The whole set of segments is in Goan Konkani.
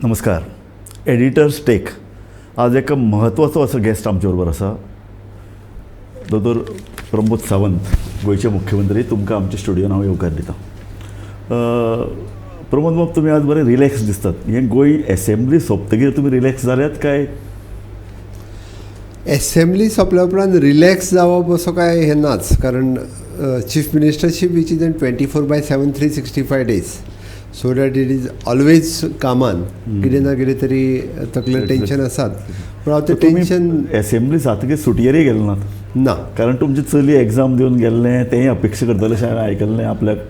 नमस्कार. एडिटर्स टेक आज एक म्हत्वाचो असो गेस्ट आमचे बरोबर आसा, दोतोर प्रमोद सावंत, गोंयचे मुख्यमंत्री. तुमकां आमच्या स्टुडियोन हांव येवकार दिता. प्रमोद बाब, तुमी आज बरे रिलॅक्स दिसतात. हें गोंय एसेंब्ली सोंपतकीर तुमी रिलॅक्स जाल्यात काय? एसेंब्ली सोंपल्या उपरांत रिलॅक्स जावप असो काय हें नाच, कारण chief ministership, which is an 24/7, 365 days, so that it is always कामान कितें ना कितें तरी तकलेर टेंशन आसात, पूण हांव तें टेंशन एसेंब्ली जातकीर सुटयेरय गेले नात? ना. कारण तुमची चली एग्जाम दिवन गेल्लें, तेंय अपेक्षा करतालें अशें हांवें आयकल्लें, आपल्याक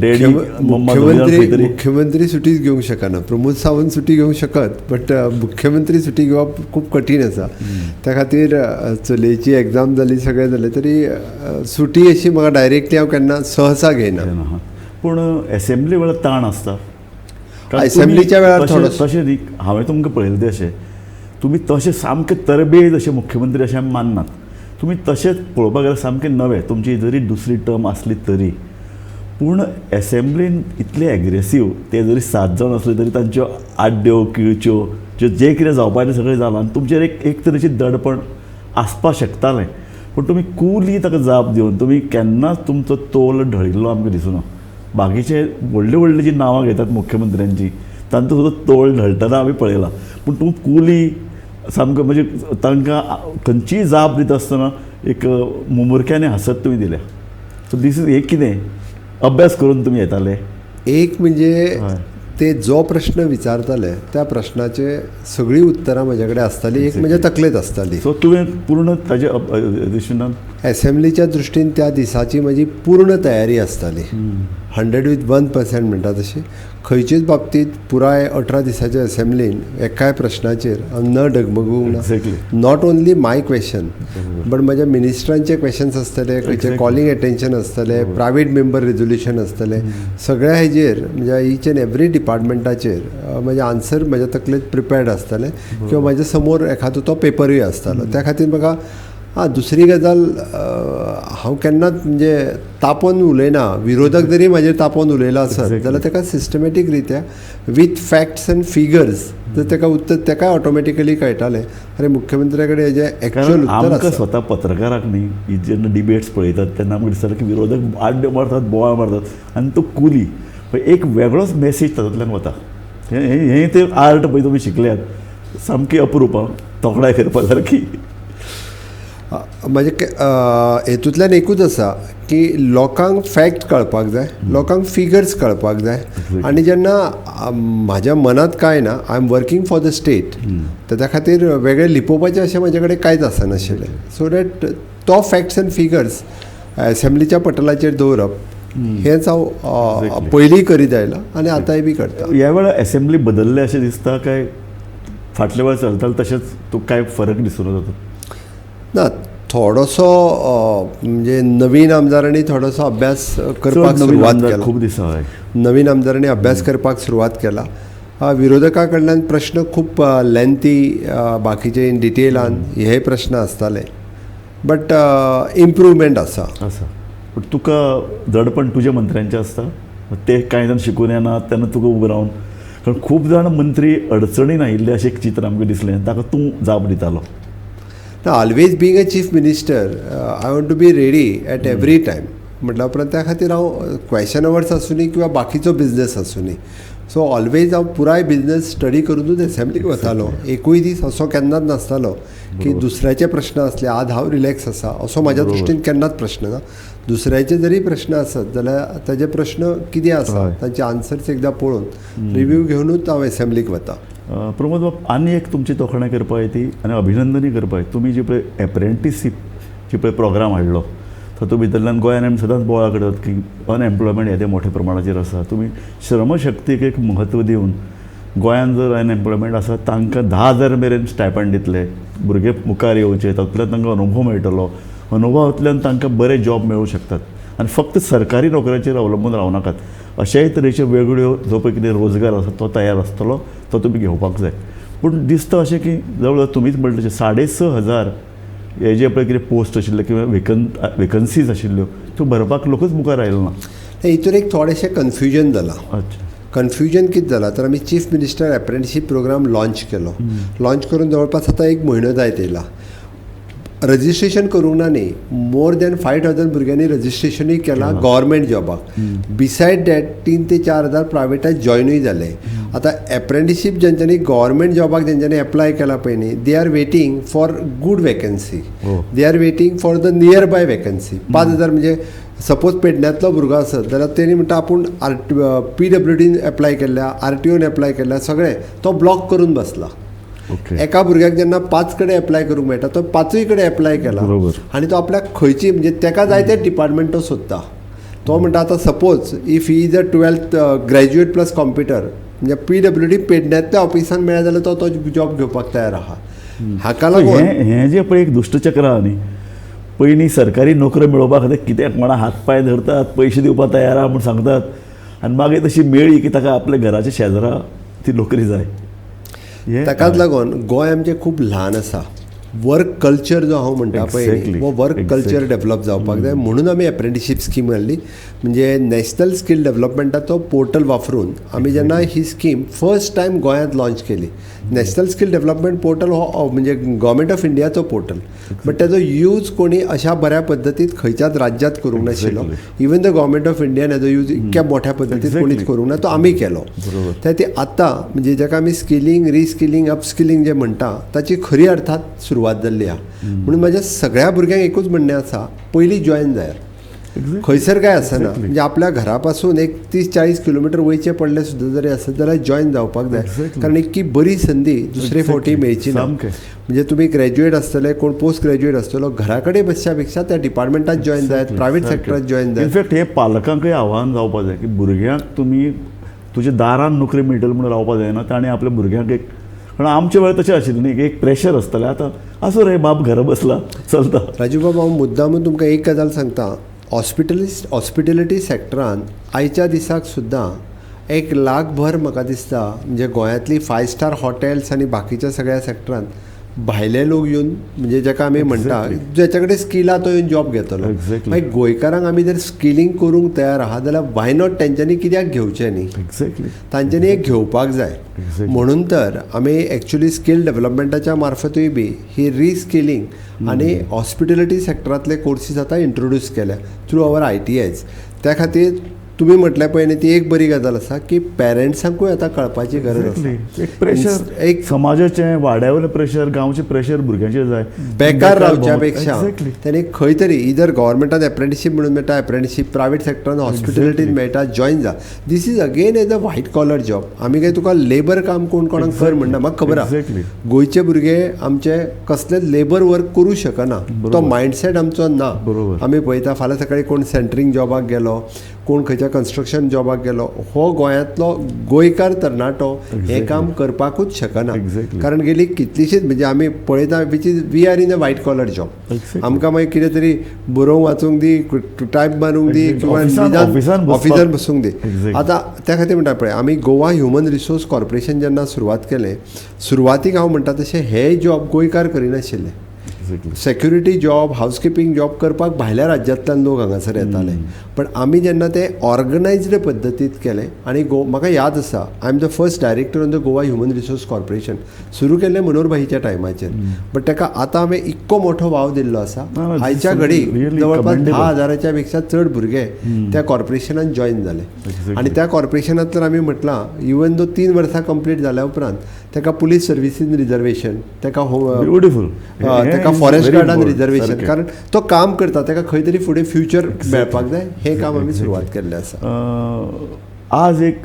डॅडी मम्मा मुख्यमंत्री खंय तरी. मुख्यमंत्री सुटीच घेवंक शकना. प्रमोद सावंत सुटी घेवंक शकत, बट मुख्यमंत्री सुटी घेवप खूब कठीण आसा. त्या खातीर चलयेची एग्जाम जाली, सगळें जालें, तरी सुटी अशी म्हाका डायरेक्टली हांव केन्ना सहसा घेयना. घेयना. पूण एसेंब्ली वेळार ताण आसता कारण असेंब्लीच्या तुमी वेळार तशें थोडोसो. तशें न्ही, हांवें तुमकां पळयलें तें अशें, तुमी तशें सामके तरबेज अशे मुख्यमंत्री अशें आमी माननात. तुमी तशेंच पळोवपाक गेल्यार सामके नवे, तुमची जरी दुसरी टर्म आसली तरी. पूण एसेंब्लीन इतले एग्रेसीव, ते जरी सात जाण आसले तरी तांच्यो आड्ड्यो, किळच्यो, ज्यो जें कितें जावपाचें सगळें जालां आनी तुमचेर एक एक तरेचें दडपण आसपाक शकतालें, पूण तुमी कुली ताका जाप दिवन तुमी केन्नाच तुमचो तोल ढळिल्लो आमकां दिसना. बाकीचे व्हडली व्हडली जी नांवां घेतात मुख्यमंत्र्यांची, तांचो सुद्दां तोल ढळटना आमी पळयला, पूण तूं कुली सामको, म्हणजे तांकां खंयचीय जाप दिता आसतना एक मुमुरख्यांनी हांसत तुमी दिल्या. सो these is एक कितें अभ्यास करून तुमी येताले? एक म्हणजे ते जो प्रश्न विचारताले त्या प्रश्नाचे सगळीं उत्तरां म्हज्या कडेन आसतालीं, एक म्हज्या तकलेंत आसताली. सो तुवें पूर्ण ताजे दृश्टीन एसेंब्लीच्या दृश्टीन त्या दिसाची म्हजी पूर्ण तयारी आसताली, 100 विथ 1% म्हणटा तशी. खंयचेच बाबतींत पुराय 18 दिसाच्या एसेंब्लीन एकाय प्रश्नाचेर हांव न डगमगूंक ना. Not only my question, but म्हज्या मिनिस्टरांचे क्वेश्चन्स आसतले, खंयचे कॉलिंग एटेन्शन आसतले, प्रायवेट मेंबर रेजोल्युशन आसतले, सगळ्या हेजेर, म्हणजे इच एंड एवरी डिपार्टमेंटाचेर म्हजें आन्सर म्हज्या तकलेंत प्रिपेर्ड आसतालें किंवा म्हाज्या समोर एखादो तो पेपरूय आसतालो. त्या खातीर म्हाका आं, दुसरी गजाल, हांव केन्नाच म्हणजे तापोन उलयना. विरोधक जरी म्हाजेर तापोन उलयला आसत जाल्यार ताका सिस्टमॅटीक रित्या विथ फॅक्ट्स एंड फिगर्स जर ताका उत्तर, ताकाय ऑटोमॅटिकली कळटालें, अरे, मुख्यमंत्र्या कडेन हेजें एक्चुअल कारण उत्तर आमकां आसा. स्वता पत्रकाराक न्ही, ही जेन्ना डिबेट्स पळयतात तेन्ना आमकां दिसता की विरोधक आड्ड्यो मारतात, बोवाळ मारतात आनी तो कुली पण एक वेगळोच मेसेज तातूंतल्यान वता. हें हें हें ते आर्ट पळय तुमी शिकल्यात, सामकी अप्रूप आं, तोखणाय करपा सारकी. म्हणजे हेतूंतल्यान एकूच आसा की लोकांक फॅक्ट कळपाक जाय, लोकांक फिगर्स कळपाक जाय. आनी जेन्ना म्हाज्या मनांत कांय ना, I am working for the state, तर त्या खातीर वेगळें लिपोवपाचें अशें म्हजे कडेन कांयच आसनाशिल्लें. सो that तो फॅक्ट्स एंड फिगर्स एसेंब्लीच्या पटलाचेर दवरप हेंच हांव पयलीं करीत आयलां आनी आतांय बी करता. ह्या वेळार एसेंब्ली बदलले अशें दिसता काय फाटल्या वेळार चलतालें तशेंच तुका कांय फरक दिसून जाता? ना, थोडोसो म्हणजे नवीन आमदारांनी थोडोसो अभ्यास करपाक चड नवीन सुरवात आमदार केला. खूब दिसा, हय. नवीन आमदारांनी अभ्यास करपाक सुरवात केला. विरोधका कडल्यान प्रश्न खूब लेंथी, बाकीचे इन डिटेलान हे प्रश्न आसताले, बट इम्प्रूवमेंट आसा. आसा, पूण तुका दडपण तुज्या मंत्र्यांचें आसता? ते कांय जाण शिकून येनात तेन्ना तुका उबो रावन, कारण खूब जाण मंत्री अडचणीन आयिल्ले अशें एक चित्र आमकां दिसलें, ताका तूं जाप दितालो. ना, always being a chief minister, I want to be ready at every time. म्हटल्या उपरांत त्या खातीर हांव क्वेशन अवर्स आसुनी किंवा बाकीचो बिजनस आसुनी, सो ऑलवेज हांव पुराय बिजनस स्टडी करुनूच एसेंब्लीक वतालो. एकूय दीस असो केन्नाच नासतालो की दुसऱ्याचे प्रश्न आसले, आज हांव रिलॅक्स आसा, असो म्हाज्या दृश्टीन केन्नाच प्रश्न ना. दुसऱ्याचे जरी प्रश्न आसत जाल्यार ताजे प्रश्न कितें आसा, तांचे आन्सर्स एकदां पळोवन रिव्यू घेवनूच हांव एसेंब्लीक वता. प्रमोद बाब, आनी एक तुमची तोखणाय करपा जाय ती आनी अभिनंदनूय करपा जाय. तुमी जी पळय एप्रेंटीसीप जी पळय प्रोग्राम हाडलो, तातूंत भितरल्यान गोंयान आमी सदांच बोवाळ करतात की अनएम्प्लॉयमेंट येदें मोठ्या प्रमाणाचेर आसा. तुमी श्रमशक्तीक एक म्हत्व दिवन गोंयान जर अनएम्प्लॉयमेंट आसा तांकां 10,000 मेरेन स्टायपंड दितले. भुरगे मुखार येवचे, तातूंतल्यान तांकां अनुभव मेळटलो, अनुभवांतल्यान तांकां बरे जॉब मेळूं शकतात आनी फक्त सरकारी नोकऱ्याचेर अवलंबून रावनाकात, अशेय तरेच्यो वेगळ्यो जो पळय कितें रोजगार आसा तो तयार आसतलो, तो तुमी घेवपाक जाय. पूण दिसता अशें की जवळ जवळ तुमीच म्हणलें तशें 6500 हे जे पळय कितें पोस्ट आशिल्ले किंवा वेकन्सीज आशिल्ल्यो, त्यो भरपाक लोकूच मुखार आयलो ना. हितून एक थोडेशें कन्फ्युजन जालां. कन्फ्युजन कितें जालां तर आमी chief minister apprenticeship programme launch केलो. लॉन्च करून जवळपास आतां एक म्हयनो जायत येयला. रजिस्ट्रेशन करूंक ना न्ही, मोर दॅन 5000 भुरग्यांनी रजिस्ट्रेशनूय केलां गव्हर्मेंट जॉबाक. बिसायड that 3 ते 4 हजार प्रायवेटाक जॉयनूय जाले. आतां एप्रेंटिशीप जेंच्यांनी गव्हर्मेंट जॉबाक जेंच्यांनी एप्लाय केला पळय न्ही, they are waiting for good vacancy, they are waiting for the near by vacancy. 5000 म्हणजे सपोज पेडण्यांतलो भुरगो आसत जाल्यार तेणी म्हणटा आपूण आर पी डब्ल्यू डीन एप्लाय केल्ल्या, आर टी ओन एप्लाय केल्ल्या, सगळें तो ब्लॉक करून बसला. एका भुरग्याक जेन्ना 5 कडेन एप्लाय करूंक मेळटा, तो पांचूय कडेन एप्लाय केला आनी तो आपल्याक खंयची म्हणजे तेका जाय ते डिपार्टमेंट तो सोदता. तो म्हणटा आतां suppose if he is a 12th graduate plus computer, म्हणजे पी डब्ल्यू डी पेडण्यांतल्या ऑफिसान मेळ्ळा जाल्यार तो तो जॉब घेवपाक तयार आहा. हाका लागून हें हें जें पळय एक दुश्टचक्र आहा न्ही, पयलीं सरकारी नोकऱ्यो मेळोवपा खातीर कितें कोणा हात पांय धरतात, पयशे दिवपाक तयार आहा म्हूण सांगतात आनी मागीर तशी मेळ्ळी की ताका आपल्या घराच्या शेजरा ती नोकरी जाय. हें ताकाच लागून गोंय आमचें खूब ल्हान आसा. वर्क कल्चर जो हांव म्हणटा पळय न्ही, हो वर्क कल्चर डेवलप जावपाक जाय म्हणून आमी एप्रेंटिशीप स्कीम हाडली. म्हणजे नॅशनल स्कील डेवलपमेंटाचो पोर्टल वापरून आमी जेन्ना ही स्कीम फर्स्ट टायम गोंयांत लॉंच केली. नॅशनल स्कील डेवलपमेंट पोर्टल हो म्हणजे गव्हर्मेंट ऑफ इंडियाचो पोर्टल, बट तेजो यूज कोणी अशा बऱ्या पद्दतीन खंयच्याच राज्यांत करूंक नाशिल्लो. Even the government of Indian हेजो यूज इतक्या मोठ्या पद्दतीन कोणीच करूंक ना, तो आमी केलो. त्या ती आतां म्हणजे जाका आमी स्किलींग, रिस्किलींग, अपस्किलींग जे म्हणटा ताची खरी अर्थात सुरवात जाल्ली आहा. म्हणून म्हाज्या सगळ्या भुरग्यांक एकूच म्हणणें आसा, पयलीं जॉयन जायात. खंयसर काय आसना, म्हणजे आपल्या घरा पासून एक 30-40 किलोमिटर वयचें पडलें सुद्दां जरी आसत जाल्यार जॉयन जावपाक जाय, कारण इतकी बरी संदी दुसरे फावटी मेळची ना. म्हणजे तुमी ग्रॅज्युएट आसतले, कोण पोस्ट ग्रॅज्युएट आसतलो, घरा कडेन बसच्या पेक्षा त्या डिपार्टमेंटात जॉयन जायत, प्रायवेट सेक्टरात जॉयन जायत. इनफॅक्ट हे पालकांकय आव्हान जावपाक जाय की भुरग्यांक तुमी तुज्या दारान नोकरी मेळटली म्हणून रावपाक जायना. ताणें आपल्या भुरग्यांक एक, कारण आमच्या वेळार तशें आशिल्लें न्ही की एक प्रेशर आसतालें, आतां आसूं रे बाब घरा बसला चलता. राजू बाब, हांव मुद्दामून तुमकां एक गजाल सांगता. हॉस्पिटॅलिटी सेक्टरान आयच्या दिसाक सुद्दां 1 लाख भर म्हाका दिसता म्हणजे गोंयांतली फायव स्टार हॉटेल्स आनी बाकीच्या सगळ्या सेक्टरान भायले लोक येवन, म्हणजे जाका आमी म्हणटा ज्याच्या कडेन स्कील आहा तो येवन जॉब घेतलो. मागीर गोंयकारांक आमी जर स्किलींग करूंक तयार आहा जाल्यार why not, तेंच्यांनी कित्याक घेवचें न्ही? तांच्यांनी एक घेवपाक जाय. म्हणून तर आमी एक्चुली स्कील डेवलपमेंटाच्या मार्फतूय बी ही रिस्किलींग आनी हॉस्पिटॅलिटी सेक्टरांतले कोर्सीस आतां इंट्रोड्यूस केल्या थ्रू our ITIs. त्या खातीर तुमी म्हटलें पळय न्ही, ती एक बरी गजाल आसा की पेरंट्सांकूय आतां कळपाची गरज आसा. एक प्रेशर, एक समाजाचें, वाड्यावयलें प्रेशर, गांवचें प्रेशर भुरग्यांचेर जाय. बेकार रावच्या पेक्षा तेणी खंय तरी इदर गव्हर्मेंटान एप्रेंटिशीप म्हणून मेळटा, एप्रेंटिशीप प्रायवेट सेक्टरान हॉस्पिटॅलिटीन मेळटा, जॉयन जा. This is again as a white collar job. आमी काय तुका लेबर काम कोण कोणाक कर म्हणना. म्हाका खबर आहा, गोंयचे भुरगे आमचे कसलेच लेबर वर्क करूं शकना, तो मायंडसेट आमचो ना. आमी पळयता फाल्यां सकाळी कोण सेंटरींग जॉबाक गेलो, कोण खंयच्या कन्स्ट्रक्शन जॉबाक गेलो, हो गोंयांतलो गोंयकार तरणाटो हें काम करपाकूच शकना. कारण गेली कितलीशीच म्हणजे आमी पळयता, which is we are in a white collar job. आमकां मागीर कितें तरी बरोवंक वाचूंक दी, टायप मारूंक दी किंवा ऑफिसान ऑफिसान बसूंक दी. आतां त्या खातीर म्हणटा पळय, आमी गोवा ह्युमन रिसोर्स कॉर्पोरेशन जेन्ना सुरवात केलें, सुरवातीक हांव म्हणटा तशें हे जॉब गोंयकार करिनाशिल्ले. सेक्युरिटी जॉब, हावसकिपींग जॉब करपाक भायल्या राज्यांतल्यान लोक हांगासर येताले. पण आमी जेन्ना ते ऑर्गनायज्ड पद्दतींत केलें आनी गो म्हाका याद आसा, I am the first director on the Goa Human Resource Corporation, सुरू केल्लें मनोहर भाईच्या टायमाचेर, बट ताका आतां हांवें इतको मोठो वाव दिल्लो आसा, आयच्या घडीक जवळपास 10,000च्या पेक्षा चड भुरगे त्या कॉर्पोरेशनान जॉयन जाले. आनी त्या कॉर्पोरेशनांतल्यान आमी म्हटलां, इवन दो 3 वर्सां कंप्लीट जाल्या उपरांत ताका पुलीस सर्विसीन रिजर्वेशन, ताका ब्युटिफूल ताका फॉरेस्ट गार्डान रिजर्वेशन, कारण तो काम करता ताका खंय तरी फुडें फ्युचर मेळपाक जाय. हें काम आमी सुरवात केल्लें आसा. आज एक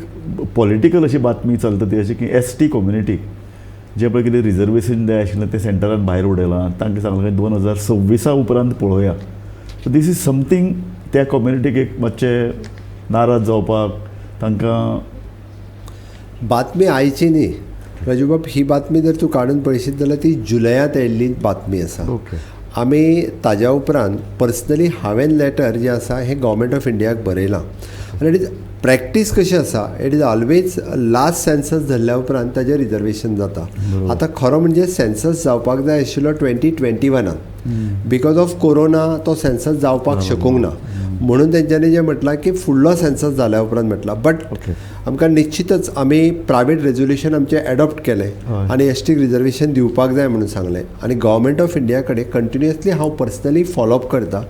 पॉलिटिकल अशी बातमी चलता ती अशी की एस टी कम्युनिटी जे पळय कितें रिजर्वेशन जाय आशिल्लें तें सेंटरान भायर उडयलां. तांकां सांगलां 2026 उपरांत पळोवया. सो दीस is something त्या कम्युनिटीक एक मातशें नाराज जावपाक तांकां. बातमी आयची न्ही राजूबाब, ही बातमी जर तूं काडून पळयशीत जाल्यार ती जुलयांत आयिल्ली बातमी आसा. आमी ताज्या उपरांत पर्सनली हांवें लेटर जें आसा हें गव्हर्मेंट ऑफ इंडियाक बरयलां. आनी it is practice कशी आसा, it is always last census धरल्या उपरांत ताजें रिजर्वेशन जाता. आतां खरो म्हणजे सेन्सस जावपाक जाय आशिल्लो 2021आन, because of corona तो सेन्सस जावपाक शकूंक ना. म्हणून तेंच्यांनी जें म्हटलां की फुडलो सेन्सस जाल्या उपरांत म्हटलां. बट आमकां निश्चितच आमी प्रायवेट रेजोल्युशन आमचें एडॉप्ट केलें आनी एसटीक रिजर्वेशन दिवपाक जाय म्हणून सांगलें आनी गव्हर्मेंट ऑफ इंडिया कडेन कंटिन्युअसली हांव पर्सनली फॉलोअप करता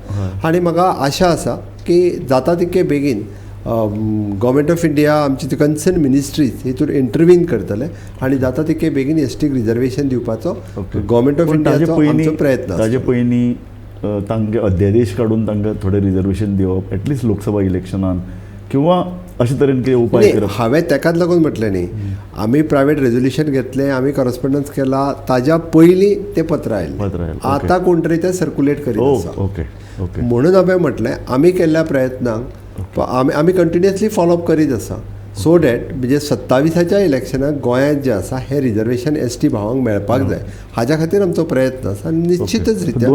आनी म्हाका आशा आसा की जाता तितके बेगीन गव्हर्मेंट ऑफ इंडिया आमची कन्सर्न मिनिस्ट्रीज हितून इंटरवीन करतले आनी जाता तितके बेगीन एसटीक रिजर्वेशन दिवपाचो गव्हर्मेंट ऑफ इंडियाचो आमचो प्रयत्न. ताजे पयलीं तांकां अध्यादेश काडून तांकां थोडें रिजर्वेशन दिवप एटलिस्ट लोकसभा इलेक्शनान किंवा अशे तरेन कितें उपाय करप. हांवें ताकाच लागून म्हटलें न्ही, आमी प्रायवेट रेजोल्युशन घेतलें, आमी कॉरस्पोंडन्स केला, ताज्या पयलीं तें पत्र आयलें, आतां कोण तरी तें सर्कुलेट करीत आसा. ओके ओके म्हणून हांवें म्हटलें आमी केल्ल्या प्रयत्नांक आमी कंटिन्युअसली फॉलोअप करीत आसा सो that म्हणजे 27 इलेक्शनाक गोंयांत जें आसा हें रिजर्वेशन एस टी भावांक मेळपाक जाय हाज्या खातीर आमचो प्रयत्न आसा आनी निश्चितच रित्या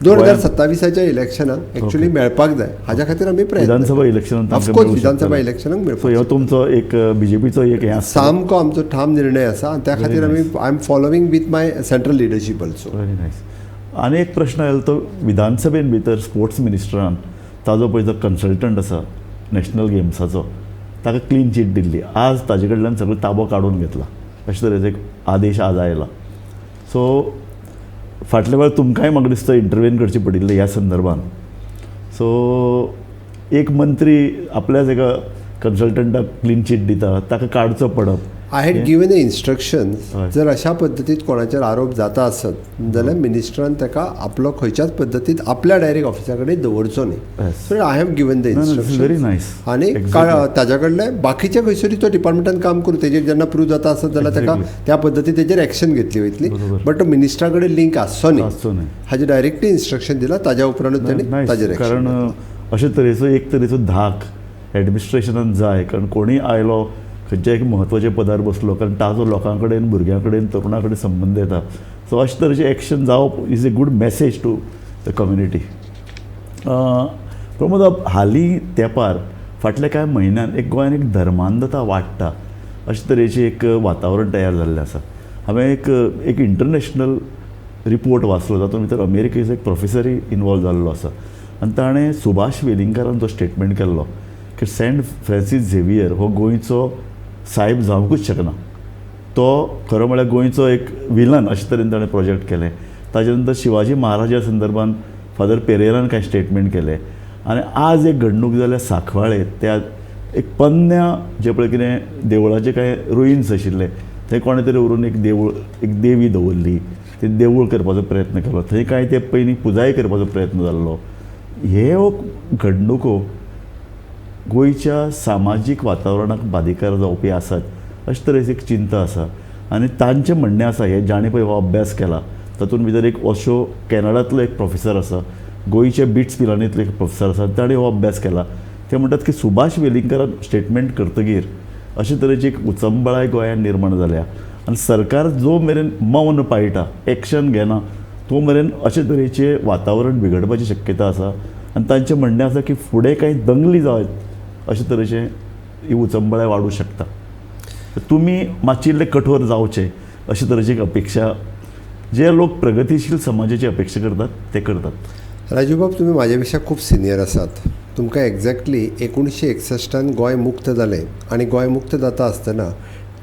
2027 इलेक्शनाक एक्चुअली मेळपाक जाय हाज्या खातीर आमी प्रयत्न. विधानसभा इलेक्शनाक ऑफकोर्स विधानसभा इलेक्शनाक मेळपाक. हो तुमचो एक बीजेपीचो एक हें सामको आमचो ठाम निर्णय आसा आनी त्या खातीर आमी I am following with my central leadership also. Very nice. आनी एक प्रश्न आयलो तो विधानसभेन भितर स्पोर्ट्स मिनिस्टरान ताजो पळय जो कन्सल्टंट आसा नॅशनल गेम्साचो ताका क्लीन चीट दिल्ली, आज ताजे कडल्यान सगळो ताबो काडून घेतला अशे तरेचो एक आदेश आज आयला. सो फाटल्या वेळार तुमकांय म्हाका दिसता इंटरवेन करचें पडिल्लें ह्या संदर्भान. सो एक मंत्री आपल्याच एका कन्सल्टंटाक क्लीन चीट दिता, ताका काडचो पडप. I had given a instructions जर अशा पद्दतीत कोणाचेर आरोप जाता आसत जाल्यार मिनिस्टरान ताका आपलो खंयच्याच पद्दतीत आपल्या डायरेक्ट ऑफिसा कडेन दवरचो न्ही. So I have given the instruction. Very nice. आनी ताज्या कडले बाकीच्या खंयसरूय तो डिपार्टमेंटान काम करूं तेजेर जेन्ना प्रूव जाता आसत जाल्यार ताका त्या पद्दतीन तेजेर एक्शन घेतली वयतली, बट तो मिनिस्टरा कडेन लिंक आसचो न्ही हाजें डायरेक्टली इन्स्ट्रक्शन दिलां. ताज्या उपरांतूच ताणें ताजेर एक्शन. कारण अशे तरेचो एक तरेचो धाक एडमिनिस्ट्रेशनान जाय, कारण कोणूय आयलो खंयच्या एक म्हत्वाच्या पदार बसलो कारण ताजो लोकां कडेन भुरग्यां कडेन तरुणां कडेन संबंद येता. सो अशे तरेचें एक्शन जावप is a good message to the community. Pramod, हालीं तेंपार फाटल्या कांय म्हयन्यान एक गोंयान एक धर्मांधता वाडटा अशे तरेचें एक वातावरण तयार जाल्लें आसा. हांवें एक इंटरनॅशनल रिपोर्ट वाचलो तातूंत भितर अमेरिकेचो एक प्रोफेसरूय इनवॉल्व जाल्लो आसा आनी ताणें सुभाष वेलिंगकारान जो स्टेटमेंट केल्लो की सेंट फ्रांसीस झेवियर हो गोंयचो सायब जावंकूच शकना, तो खरो म्हळ्यार गोंयचो एक विलन अशे तरेन ताणें प्रोजेक्ट केलें. ताजे नंतर शिवाजी महाराजा संदर्भान फादर पेरेरान कांय स्टेटमेंट केलें आनी आज एक घडणूक जाल्या सांखवाळे त्या एक पन्न्या जें पळय कितें देवळाचे कांय रुइन्स आशिल्ले थंय कोणें तरी व्हरून एक देवूळ एक देवी दवरली, ते देवूळ करपाचो प्रयत्न केलो, थंय कांय ते पयलीं पुजाय करपाचो प्रयत्न जाल्लो. ह्यो घडणुको गोंयच्या सामाजीक वातावरणाक बादिकार जावपी आसात अशे तरेची एक चिंता आसा आनी तांचें म्हणणें आसा हे जाणें पळय हो अभ्यास केला तातूंत भितर एक अशो कॅनडांतलो एक प्रोफेसर आसा, गोंयचे बिट्स पिलानींतलो एक प्रोफेसर आसा, ताणें हो अभ्यास केला. ते म्हणटात की सुभाष वेलिंगकारान स्टेटमेंट करतगीर अशे तरेची एक उचंबळाय गोंयांत निर्माण जाल्या आनी सरकार जो मेरेन मौन पाळटा एक्शन घेना तो मेरेन अशे तरेचें वातावरण बिगडपाची शक्यता आसा आनी तांचें म्हणणें आसा की फुडें कांय दंगली जायत अशे तरेचें ही उचंबळाय वाडूं शकता. तुमी मातशे इल्ले कठोर जावचे अशे तरेची एक अपेक्षा जे लोक प्रगतीशील समाजाची अपेक्षा करतात ते करतात. राजूबाब, तुमी म्हाज्या पेक्षा खूब सिनियर आसात. तुमकां एग्जॅक्टली 1961 गोंय मुक्त जालें आनी गोंय मुक्त जाता आसतना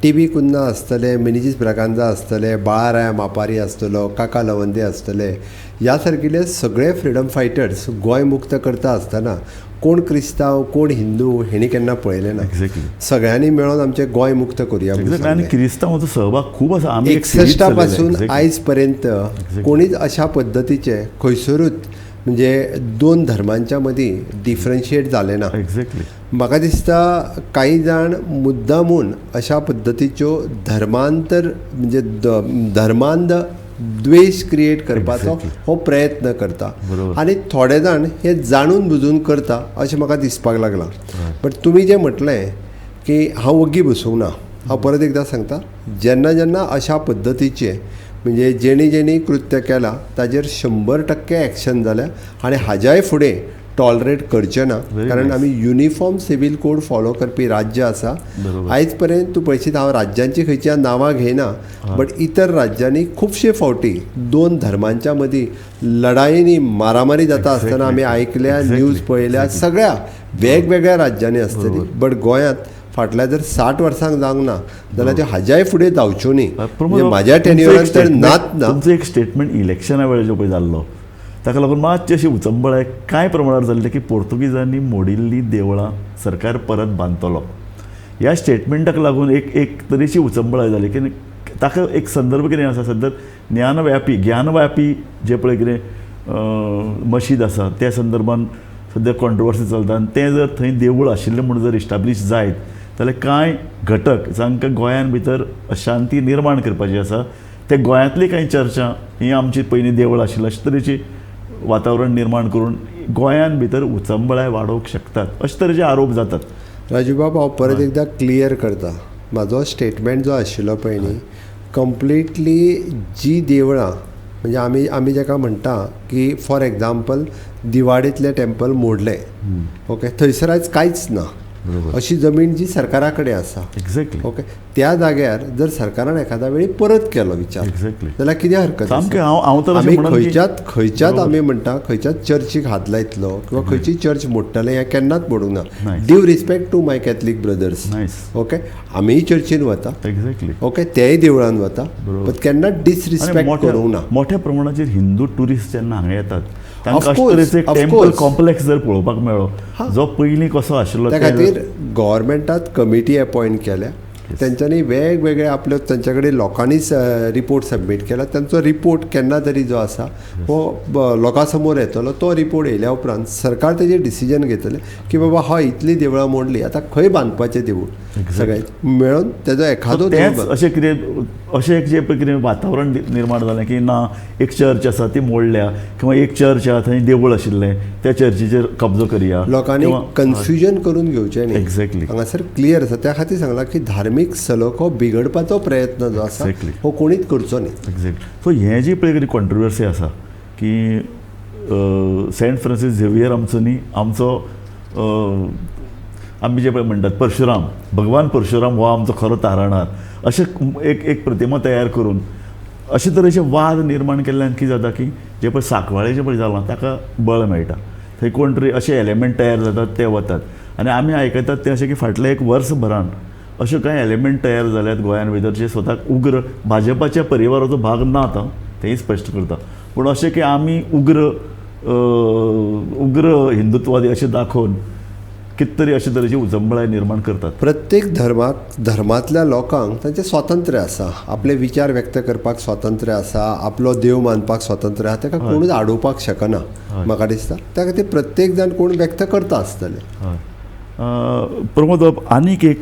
टी बी कुन्हा आसतले, मिनेजीस ब्रागांजा आसतले, बाळाराय मापारी आसतलो, काका लवंदे आसतले, ह्या सारकिले सगळे फ्रिडम फायटर्स गोंय मुक्त करता आसतना कोण क्रिस्तांव कोण हिंदू हेणी केन्ना पळयलें ना. सगळ्यांनी मेळोन आमचें गोंय मुक्त करुया. आनी क्रिस्तांवाचो सहभाग खूब आसा. 61 पासून आयज पर्यंत कोणीच अशा पद्दतीचे खंयसरूच म्हणजे दोन धर्मांच्या मदीं डिफरन्शिएट जालें ना. एक्झॅक्टली. म्हाका दिसता कांय जाण मुद्दामून अशा पद्दतीच्यो धर्मांतर म्हणजे धर्मांध द्वेश क्रिएट करपाचो हो प्रयत्न करता आनी थोडे जाण हे जाणून बुजून करता अशें म्हाका दिसपाक लागलां. बट तुमी जें म्हटलें की हांव वग्गी बसूंक ना, हांव परत एकदां सांगता, जेन्ना जेन्ना अशा पद्दतीचे म्हणजे जेणी जेणी कृत्य केलां ताजेर 100% एक्शन जाल्या आनी हाज्याय फुडें टॉलरेट करचे ना, Very कारण nice. आमी युनिफॉर्म सिव्हील कोड फॉलो करपी राज्य आसा. आयज पर्यंत तूं पळयशीत, हांव राज्यांची खंयच्या नांवां घेयना, बट इतर राज्यांनी खुबशे फावटी दोन धर्मांच्या मदीं लढाईनी मारामारी जाता आसतना आमी आयकल्या, न्यूज पळयल्या, सगळ्या वेगवेगळ्या राज्यांनी आसतली. बट गोंयांत फाटल्या जर 60 वर्सांक जावंक ना जाल्यार त्यो हाज्याय फुडें जावच्यो न्ही. म्हणजे म्हाज्या टेन्युअरान तर नाच ना. तुमचो एक स्टेटमेंट इलेक्शना वेळार जो पळय जाल्लो ताका लागून मातशी अशी उचंबळाय कांय प्रमाणार जाल्ली की पोर्तुगीजांनी मोडिल्लीं देवळां सरकार परत बांदतलो. ह्या स्टेटमेंटाक लागून एक एक तरेची उचंबळाय जाली की ताका एक संदर्भ कितें आसा, सद्या ज्ञानव्यापी ज्ञानव्यापी जे पळय कितें मशीद आसा त्या संदर्भान सद्या कॉन्ट्रोवर्सी चलता आनी तें जर थंय देवूळ आशिल्लें म्हूण जर इस्टाब्लीश जायत जाल्यार कांय घटक जांकां गोंयान भितर अशांती निर्माण करपाची आसा ते गोंयांतली कांय चर्चा ही आमची पयलीं देवळ आशिल्ली अशे तरेची वातावरण निर्माण करून गोंयान भितर उचंबळाय वाडोवंक शकतात अशे तरेचे आरोप जातात. राजूबाब, हांव परत एकदां क्लियर करता, म्हाजो स्टेटमेंट जो आशिल्लो पळय न्ही, कंप्लिटली जी देवळां म्हणजे आमी आमी जाका म्हणटा की फॉर एग्जाम्पल दिवाडींतलें टेम्पल मोडलें, ओके, थंयसर आयज कांयच ना, अशी जमीन जी सरकारा कडेन आसा, ओके, त्या जाग्यार जर सरकारान एखाद्या वेळी परत केलो विचार जाल्यार कितें हरकत? सामकें. हांव तर आमी खंयच्याच खंयच्याच आमी म्हणटा खंयच्याच चर्चीक हात लायतलो किंवा खंयची चर्च मोडटले हें केन्नाच मोडूंक ना. Due respect to my Catholic brothers, okay, आमीय चर्चीन वता, ओके, तेय देवळान वता, बट केन्ना डिसरिस्पेक्ट करूंक ना. मोठ्या प्रमाणाचेर हिंदू ट्युरिस्ट जेन्ना हांगा येतात तांकां अशे तरेचो एक टेम्पल कॉम्प्लेक्स जर पळोवपाक मेळ्ळो जो पयलीं कसो आशिल्लो, त्या खातीर गव्हर्मेंटात कमिटी अपॉयंट केल्या, तेंच्यांनी वेगवेगळे आपल्यो तांच्या कडेन लोकांनीच रिपोर्ट सबमीट केला, तांचो रिपोर्ट केन्ना तरी जो आसा हो लोकां समोर येतलो. तो रिपोर्ट येयल्या उपरांत सरकार तेजेर डिसिजन घेतलें की बाबा हय इतलीं देवळां मोडलीं, आतां खंय बांदपाचें देवूळ, सगळें मेळून तेजो एखादो तेंच अशें कितें अशें एक जें कितें वातावरण निर्माण जालें की ना एक चर्च आसा ती मोडल्या किंवा एक चर्च आसा थंय देवूळ आशिल्लें त्या चर्चीचेर कब्जो करया, लोकांनी कन्फ्युजन करून घेवचें न्ही. एक्झॅक्टली हांगासर क्लियर आसा, त्या खातीर सांगलां की धार्मीक सलोखो बिगडपाचो प्रयत्न जो आसा हो कोणीच करचो न्ही. एक्झॅक्टली. सो हें जी पळय कितें कॉन्ट्रोवर्सी आसा की सेंट फ्रांसीस झेवियर आमचो न्ही, आमचो आमी जे पळय म्हणटात परशुराम, भगवान परशुराम हो आमचो खरो तारणार, अशें एक एक प्रतिमा तयार करून अशे तरेचे वाद निर्माण केल्ल्यान कितें जाता की जे पळय सांकवाळे जें पळय जालां ताका बळ मेळटा, थंय कोण तरी अशे एलिमेंट तयार जातात ते वतात आनी आमी आयकतात तें अशें की फाटल्या एक वर्सभरान अश्यो कांय एलिमेंट तयार जाल्यात गोंयान भितर जे स्वताक उग्र भाजपाच्या परिवाराचो भाग ना आतां तेंय स्पश्ट करता, पूण अशें की आमी उग्र उग्र हिंदुत्ववादी अशें दाखोवन कितें तरी अशे तरेची उचंबळाय निर्माण करतात. प्रत्येक धर्माक धर्मांतल्या लोकांक तांचें स्वातंत्र्य आसा, आपले विचार व्यक्त करपाक स्वातंत्र्य आसा, आपलो देव मानपाक स्वातंत्र्य आसा, ताका कोणूच आडोवपाक शकना म्हाका दिसता. त्या खातीर प्रत्येक जाण कोण व्यक्त करता आसतले. प्रमोद बाब, आनीक एक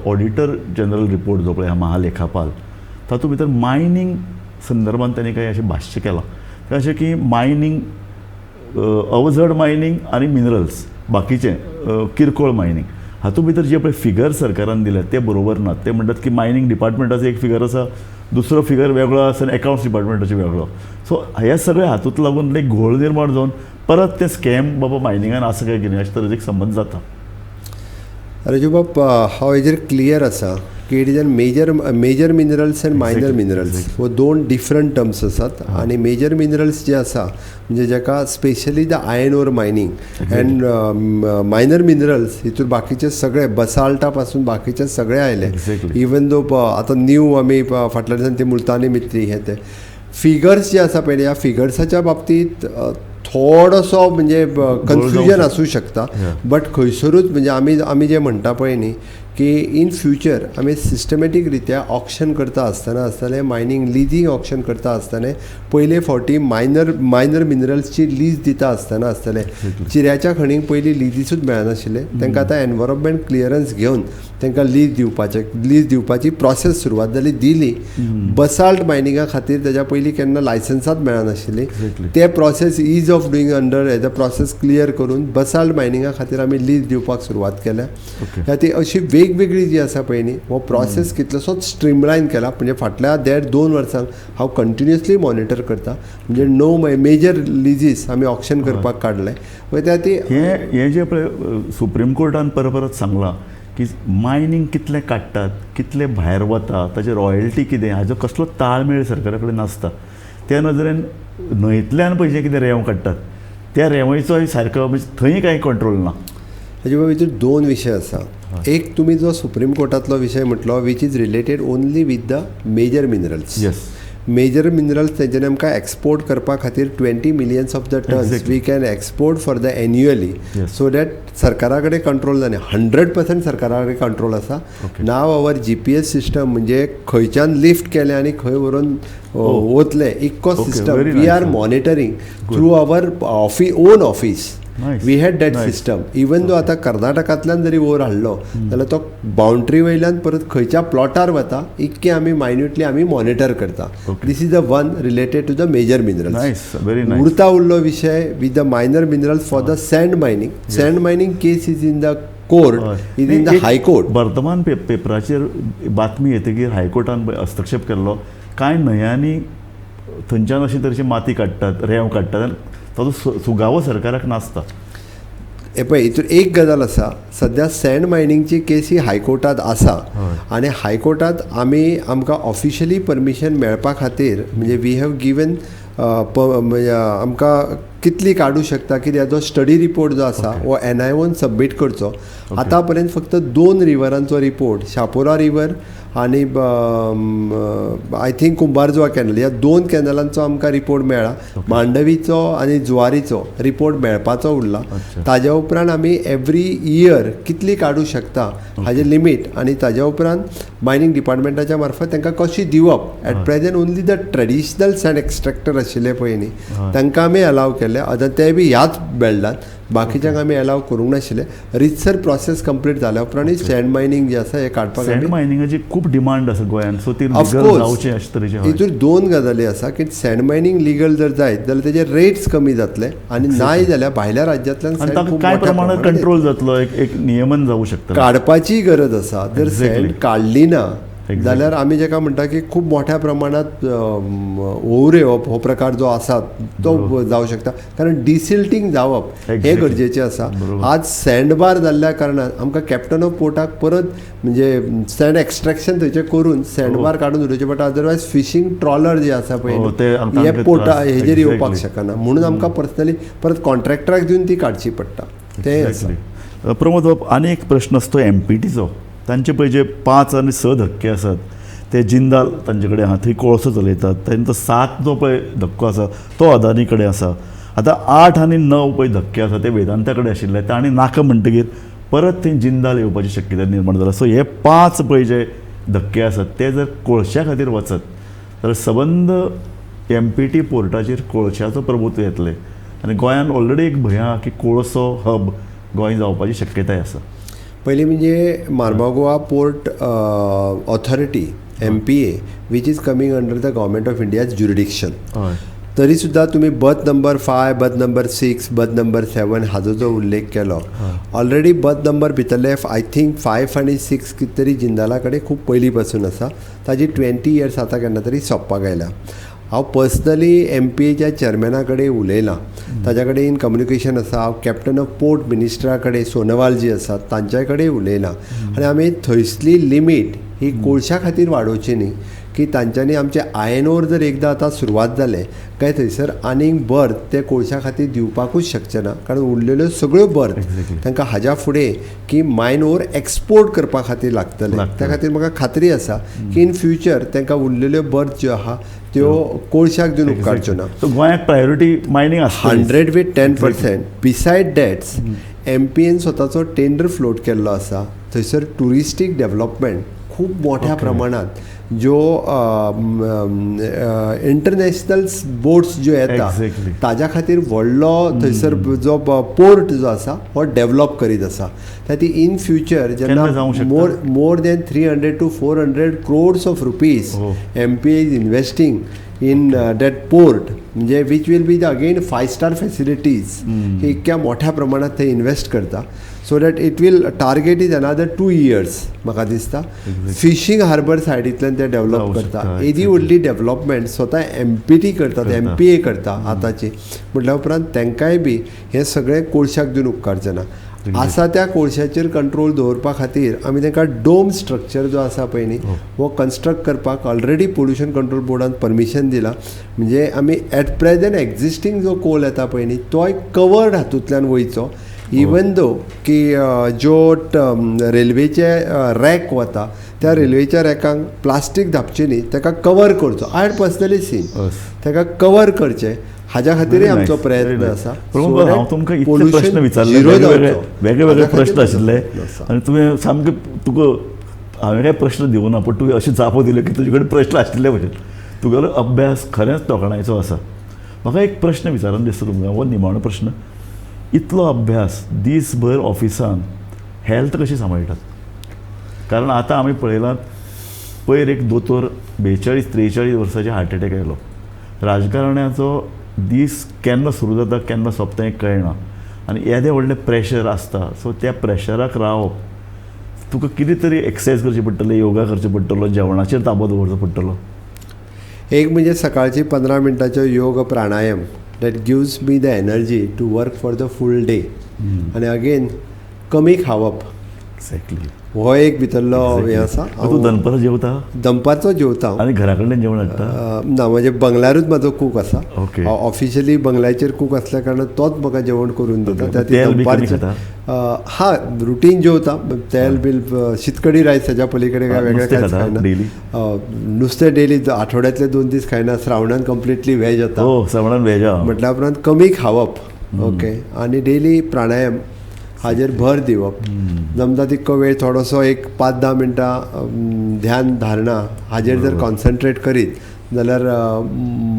ऑडिटर जनरल रिपोर्ट जो पळय महालेखापाल तातूंत भितर मायनींग संदर्भात ताणें कांय अशें भाश्य केलां, तें अशें की मायनींग अवजड मायनींग आनी मिनरल्स बाकीचें किरकोळ मायनींग हातूंत भितर जे पळय फिगर सरकारान दिले ते बरोबर नात. ते म्हणटात की मायनींग डिपार्टमेंटाचो एक फिगर आसा, दुसरो फिगर वेगळो आसा आनी एकावंट्स डिपार्टमेंटाचो वेगळो. सो हे सगळे हातूंत लागून एक घोळ निर्माण जावन परत ते स्कॅम बाबा मायनिंगान आसा काय कितें अशे तरेचो एक संबंद जाता. राजूबाब, हांव हेजेर क्लियर आसा की it is an major minerals and minor minerals हो दोन डिफरंट टर्म्स आसात. आनी मेजर मिनरल्स जे आसा म्हणजे जाका specially the iron ore mining and minor minerals हितून बाकीचे सगळे बसाल्टा पासून बाकीचे सगळे आयले. इवन दो आतां न्यू आमी फाटल्या दिसान ती मुलतानी मित्री हे ते फिगर्स जे आसा पळय, ह्या फिगर्साच्या बाबतींत थोडोसो म्हणजे कन्फ्युजन आसूं शकता, बट खंयसरूच म्हणजे आमी आमी जे म्हणटा पळय न्ही की इन फ्युचर आमी सिस्टमॅटीक रित्या ऑक्शन करता आसतना आसतलें मायनींग लिजींग ऑक्शन करता आसतना पयले फावटी मायनर मिनरल्सची लीज दिता आसतना आसतलें. चिऱ्याच्या खणींक पयलीं लिजीसूच मेळनाशिल्लें, तांकां आतां एनवायरमेंट क्लियरन्स घेवन तांकां लीज दिवपाची प्रोसेस सुरवात जाली, दिली. बसाल्ट मायनिंगा खातीर ताच्या पयलीं केन्ना लायसन्सांच मेळनाशिल्लीं, ते process ease of doing under हेजो प्रोसेस क्लियर करून बसाल्ट मायनिंगा खातीर आमी लीज दिवपाक सुरवात केल्या. ती अशी वेगवेगळी वेगवेगळी जी आसा पळय न्ही हो प्रोसेस कितलोसोच स्ट्रीमलायन केला. म्हणजे फाटल्या 1.5-2 वर्सांक हांव कंटिन्युअसली मॉनिटर करता. म्हणजे 9 मेजर लिजीस आमी ऑक्शन करपाक काडले. त्या ती हे जे पळय सुप्रीम कोर्टान परत परत सांगलां की मायनींग कितलें काडटात, कितलें भायर वता, ताचे रॉयल्टी कितें, हाजो कसलो ताळमेळ सरकारा कडेन नासता. त्या नदरेन न्हंयतल्यान पळय जे कितें रेंव काडटात त्या रेंवचोय सारको म्हणजे थंय कांय कंट्रोल ना. हाजे भितर 2 विशय आसा. एक तुमी जो सुप्रीम कोर्टांतलो विशय म्हटलो which is related only with the major minerals. Yes, major minerals तेंच्यांनी आमकां एक्सपोर्ट करपा खातीर 20 millions of the tons we can export for the annually. So that सरकारा कडेन कंट्रोल जालें, 100% सरकारा कडेन कंट्रोल आसा. Now our GPS system म्हणजे खंयच्यान लिफ्ट केलें आनी खंय व्हरून वतलें इतको system we are monitoring through our own office. We had that system. Even though आतां कर्नाटकांतल्यान जरी वोर हाडलो जाल्यार तो बाउंड्री वयल्यान परत खंयच्या प्लॉटार वता इतकें आमी मायन्युटली आमी मॉनिटर करता. This is the one related to the major minerals. उरता उरलो विशय with the minor minerals for the sand mining. Sand mining case is in the court, is in the high court. वर्तमान पेपराचेर बातमी येतकीर हायकोर्टान हस्तक्षेप केल्लो. कांय न्हंयांनी थंयच्यान अशी तरेची माती काडटात, रेंव काडटात, ताचो सुगावो सरकाराक नासता. हे पळय हितून एक गजाल आसा, सद्या सँड मायनिंगची केसी हायकोर्टांत आसा आनी हायकोर्टांत आमी आमकां ऑफिशियली परमिशन मेळपा खातीर म्हणजे we have given आमकां कितली काडूं शकता कित्याक जो स्टडी रिपोर्ट जो आसा हो NIOन सबमीट करचो. आतां पर्यंत फक्त 2 रिवरांचो रिपोर्ट, शापोरा रिवर आनी I think Kumbharjua canal, ह्या 2 कॅनलांचो आमकां रिपोर्ट मेळ्ळा. मांडवीचो आनी जुवारीचो रिपोर्ट मेळपाचो उरला. ताज्या उपरांत आमी एवरी इयर कितली काडूं शकता हाजें लिमीट आनी ताज्या उपरांत मायनींग डिपार्टमेंटाच्या मार्फत तांकां कशी दिवप. At present only the traditional sand extractor आशिल्ले पळय न्ही तांकां आमी अलाव केले, आतां ते बी ह्याच बेल्टान, बाकीच्यांक आमी अलाव करूंक नाशिल्ले. रितसर प्रोसेस कंप्लीट जाल्या उपरांत सँड मायनींग जें आसा हें काडपाक सँड मायनिंगाची खूब डिमांड आसा गोंयांत, सो ती लिगल जावचें अशें तरेचें. हितून 2 गजाली आसा की सँड मायनींग लिगल जर जायत जाल्यार तेजे रेट्स कमी जातले आनी नाय जाल्यार भायल्या राज्यांतल्यान कांय प्रमाणात कंट्रोल जातलो, एक नियमन जावूं शकता. काडपाची गरज आसा. जर सँड काडली ना जाल्यार आमी जेका म्हणटा की खूब मोठ्या प्रमाणात ओवर येवप हो प्रकार जो आसा तो जावं शकता, कारण डिसिल्टींग जावप हें गरजेचें आसा. आज सँडबार जाल्ल्या कारणान आमकां कॅप्टन ऑफ पोर्टाक परत म्हणजे सँड एक्स्ट्रेक्शन थंयचें करून सँडबार काडून उडोवचें पडटा. अदरवायज फिशींग ट्रॉलर जे आसा पळय हे पोर्टा हेजेर येवपाक शकना, म्हणून आमकां पर्सनली परत कॉन्ट्रॅक्टराक दिवन ती काडची पडटा. तें आसा. प्रमोद बाब, आनी एक प्रश्न आसता तो MPTचो. तांचे पळय जे 5 आनी 6 धक्के आसात ते जिंदाल तांचे कडेन आहा, थंय कोळसो चलयतात. तांचो 7 जो पळय धक्को आसा तो अदानी कडेन आसा. आतां 8 आनी 9 पळय धक्के आसा ते वेदांता कडेन आशिल्ले, तांणी नाका म्हणटकीर परत थंय जिंदाल येवपाची शक्यता निर्माण जाला. सो हे 5 पळय जे धक्के आसात ते जर कोळश्या खातीर वचत जाल्यार सबंद MPT पोर्टाचेर कोळश्याचो प्रभुत्व येतलें आनी गोंयांत ऑलरेडी एक भंय आहा की कोळसो हब गोंय जावपाची शक्यताय आसा. पयलीं म्हणजे Mormugao port authority MPA which is coming under the government of India's jurisdiction, तरी सुद्दां तुमी berth number 5, berth number 6, berth number 7 हाजो जो उल्लेख केलो, ऑलरेडी बर्थ नंबर भितरले I think 5 आनी 6 कितें तरी जिंदाला कडेन खूब पयलीं पासून आसा. ताजी 20 इयर्स आतां केन्ना तरी सोंपपाक आयल्या. हांव पर्सनली MPAच्या चेअरमॅना कडेन उलयलां, ताज्या कडेन इन कम्युनिकेशन आसा. हांव कॅप्टन ऑफ पोर्ट मिनिस्टरा कडेन सोनोवाल जी आसात तांच्या कडेन उलयलां आनी आमी थंयसली लिमीट ही कोळशा खातीर वाडोवची न्ही की तांच्यांनी आमचे आयर्न ओर जर एकदां आतां सुरवात जालें काय थंयसर आनीक बर्थ ते कोळशा खातीर दिवपाकूच शकचे ना, कारण उरलेल्यो सगळ्यो बर्थ तांकां हाज्या फुडें की मायन ओर एक्सपोर्ट करपा खातीर लागतले. त्या खातीर म्हाका खात्री आसा की इन फ्युचर तांकां उरलेल्यो बर्थ ज्यो आहा त्यो कोळशाक दिवन उपकारच्यो ना. गोंयाक प्रायोरिटी मायनींग आसा 100 with 10%. Beside that's MPN स्वताचो टेंडर फ्लोट केल्लो आसा. थंयसर ट्युरिस्टीक डेवलपमेंट खूब मोठ्या प्रमाणात ज्यो इंटरनॅशनल बोट्स ज्यो येता ताज्या खातीर व्हडलो थंयसर जो पोर्ट जो आसा हो डेवलप करीत आसा. त्या ती इन फ्युचर जेन्ना more than 300 to 400 crores of rupees MPA is investing in that port, म्हणजे which will be the again 5 star facilities, इतक्या मोठ्या प्रमाणात थंय इन्वेस्ट करता. So that it will target is another 2 years म्हाका दिसता. फिशींग हार्बर सायडींतल्यान ते डेव्हलप करता. येदी व्हडली डेव्हलपमेंट स्वता एमपीटी करतात, एमपीए करता आतांची. म्हटल्या उपरांत तांकांय बी हें सगळें कोळशाक दिवन उपकारचें ना. आसा त्या कोळशाचेर कंट्रोल दवरपा खातीर आमी तांकां डोम स्ट्रक्चर जो आसा पळय न्ही हो कन्स्ट्रक्ट करपाक ऑलरेडी पोल्युशन कंट्रोल बोर्डान परमिशन दिलां. म्हणजे आमी एट प्रेजेंट एक्झिस्टींग जो कोल येता पळय न्ही तोय कवर्ड हातूंतल्यान वयचो. इवन दो की ज्यो रेल्वेचे रॅक वता त्या रेल्वेच्या रॅकांक प्लास्टीक धापचें न्ही, ताका कवर करचो. I had personally scene ताका कवर करचें हाज्या खातीरय आमचो प्रयत्न आसा. हांव तुमकां इतले प्रश्न विचारले, वेगळे वेगळे प्रश्न आशिल्ले आनी तुवें सामके तुका हांवें कांय प्रश्न दिवना पूण तुवें अशें जापो दिल्यो की तुजे कडेन प्रश्न आशिल्ले भशेन. तुगेलो अभ्यास खरेंच तोखणायचो आसा. म्हाका एक प्रश्न विचारून दिसता तुमकां, हो निमाणो प्रश्न. इतलो अभ्यास दीसभर ऑफिसान हेल्थ कशी सांबाळटात? कारण आतां आमी पळयलां पयर एक दोतोर 42 43 वर्सांचे हार्ट एटॅक आयलो. राजकारण्याचो दीस केन्ना सुरू जाता केन्ना सोंपता हें कळना आनी येदें व्हडलें प्रेशर आसता. सो त्या प्रेशराक रावप तुका कितें तरी एक्सरसायज करची पडटली, योगा करचो पडटलो, जेवणाचेर ताबो दवरचो पडटलो. एक म्हणजे सकाळची 15 मिनटाचो योग प्राणायाम that gives me the energy to work for the full day. आनी अगेन कमी खावप. एक्झॅक्टली हो एक भितरलो हें आसा. तूं दनपारां जेवता? दनपारचो जेवता. आनी घरा कडल्यान जेवण हाडटा? ना, म्हजे बंगल्यारूच म्हाजो कूक आसा. ऑफिशियली बंगल्याचेर कूक आसल्या कारणान तोच म्हाका जेवण करून दिता. दनपारचें हा रुटीन जेवता. तेल बील शीतकडी रायस हाज्या पलीकडे काय वेगळें कांयच खायना. नुस्तें डेली आठवड्यांतले 2 दीस खायना. श्रावणान कंप्लिटली व्हेज जाता. श्रावणान व्हेज म्हटल्या उपरांत कमी खावप. ओके. आनी डेली प्राणायाम हाजेर भर दिवप. जमता तितको वेळ थोडोसो एक 5-10 मिनटां ध्यान धारणा हाजेर जर कॉन्सन्ट्रेट करीत जाल्यार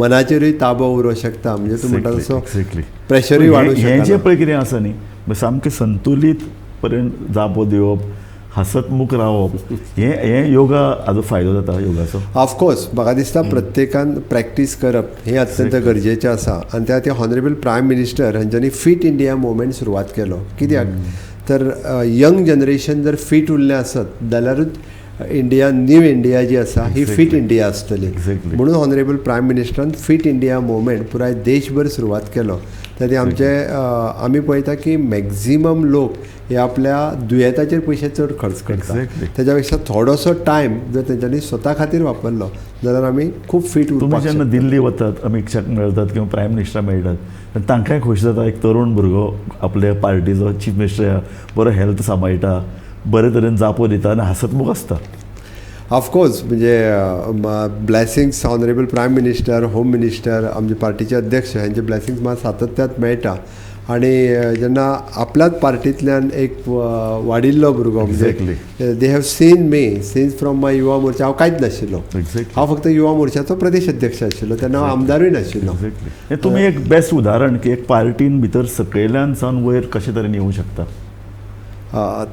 मनाचेरूय ताबो उरूंक शकता. म्हणजे तूं म्हणटा तसो प्रेशरूय वाडूंक शकता. हें जें पळय कितें आसा न्ही सामकें संतुलीत पर्यंत जापो दिवप, हांसतमुख रावप, हें योगा हाजो फायदो जाता योगाचो. ऑफकोर्स म्हाका दिसता प्रत्येकान प्रॅक्टीस करप हें अत्यंत गरजेचें आसा. आनी त्या खातीर ऑनरेबल प्रायम मिनिस्टर हांच्यांनी फिट इंडिया मुवमेंट सुरवात केलो. कित्याक तर यंग जनरेशन जर फीट उरलें आसत जाल्यारूच इंडिया न्यू इंडिया जी आसा ही फिट इंडिया आसतली. म्हणून ऑनरेबल प्रायम मिनिस्टरान फिट इंडिया मुवमेंट पुराय देशभर सुरवात केलो. त्या आमचे आमी पळयता की मॅक्झिमम लोक हे आपल्या दुयेंताचेर पयशे चड खर्च करता. तेज्या पेक्षा थोडोसो टायम जर तेंच्यांनी स्वता खातीर वापरलो जाल्यार आमी खूब फिट उरपाक शकता. जेन्ना दिल्ली वतात अमीत शाह मेळटात किंवा प्रायम मिनिस्टर मेळटात तांकांय खोशी जाता एक तरुण भुरगो आपल्या पार्टीचो चीफ मिनिस्टर बरो हेल्थ सांबाळटा, बरे तरेन जापो दिता आनी हांसतमुख आसता. ऑफकोर्स म्हणजे blessings honourable prime minister, home minister, आमचे पार्टीचे अध्यक्ष हांचे ब्लेसिंग्स म्हाका सातत्यात मेळटा. आनी जेन्ना आपल्याच पार्टींतल्यान एक वाडिल्लो भुरगो म्हणजे they have seen me since from my Yuva Morcha. हांव कांयच नाशिल्लो, हांव फक्त युवा मोर्चाचो प्रदेश अध्यक्ष आशिल्लो, तेन्ना हांव आमदारूय नाशिल्लो. तुमी एक बेस्ट उदाहरण की एक पार्टीन भितर सकयल्यान सावन वयर कशे तरेन येवंक शकता.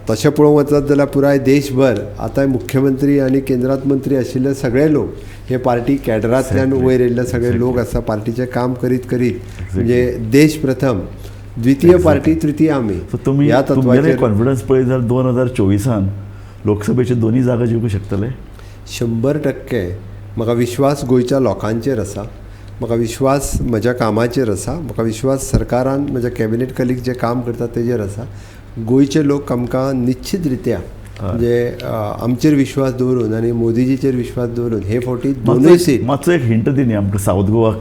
तशें पळोवंक वचत जाल्यार पुराय देशभर आतां मुख्यमंत्री आनी केंद्रांत मंत्री आशिल्ले सगळे लोक हे पार्टी कॅडरांतल्यान वयर येयल्ले सगळे लोक आसा. पार्टीचें काम करीत करीत म्हणजे देश प्रथम, द्वितीय पार्टी, तृतीय आमी. तुमी ह्या तत्वाचेर कॉन्फिडन्स पळयत जाल्यार 2024 लोकसभेचे दोनूय जागा जिखूंक शकतले. 100% म्हाका विश्वास गोंयच्या लोकांचेर आसा, म्हाका विश्वास म्हज्या कामाचेर आसा, म्हाका विश्वास सरकारान म्हज्या कॅबिनेट कलीग जे काम करतात तेजेर आसा. गोंयचे लोक आमकां निश्चित रित्या म्हणजे आमचेर विश्वास दवरून आनी मोदीजीचेर विश्वास दवरून हे फावटी दोनूय सीट. मातसो एक हिंट दिनी आमकां सावथ गोवा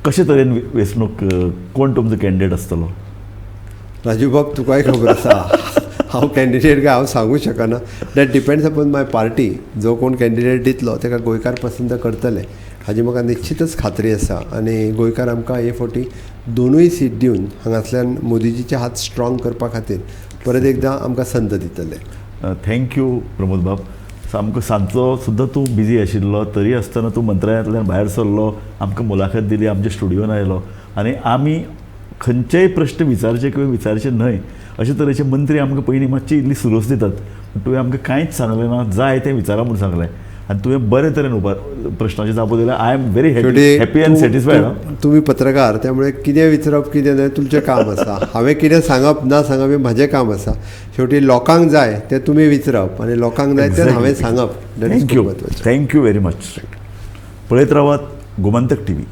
कशे तरेन वेंचणूक कोण तुमचो कॅन्डिडेट आसतलो? राजू बाब तुकाय खबर आसा हांव कॅन्डिडेट काय हांव सांगूंक शकना. That depends upon my party. जो कोण कॅन्डिडेट दितलो ताका गोंयकार पसंत करतले हाजी म्हाका निश्चितच खात्री आसा. आनी गोंयकार आमकां हे फावटी दोनूय सीट दिवन हांगासल्यान मोदीजीचे हात स्ट्रॉंग करपा खातीर परत एकदां आमकां संद दितले. Thank you Pramod बाब. सामको सांजचो सुद्दां तूं बिजी आशिल्लो तरी आसतना तूं मंत्रालयांतल्यान भायर सरलो, आमकां मुलाखत दिली, आमच्या स्टुडियोन आयलो आनी आमी खंयचेय प्रश्न विचारचे किंवा विचारचे न्हय अशे तरेचे मंत्री आमकां पयलीं मातशी इल्ली सुरोस दितात, पूण तुवें आमकां कांयच सांगलें ना, जाय तें विचारा म्हूण सांगलें आनी तुवें बरे तरेन उबा प्रश्नाची जापो दिल्या. I am very happy, happy and satisfied. तुमी पत्रकार, त्यामुळे कितें विचारप कितें न्हय तुमचें काम आसा. हांवें कितें सांगप ना सांगप हें म्हाजें काम आसा. शेवटी लोकांक जाय तें तुमी विचारप आनी लोकांक जाय तें हांवें सांगप. Thank you, thank you very much. पळयत रावात गोमंतक टीव्ही.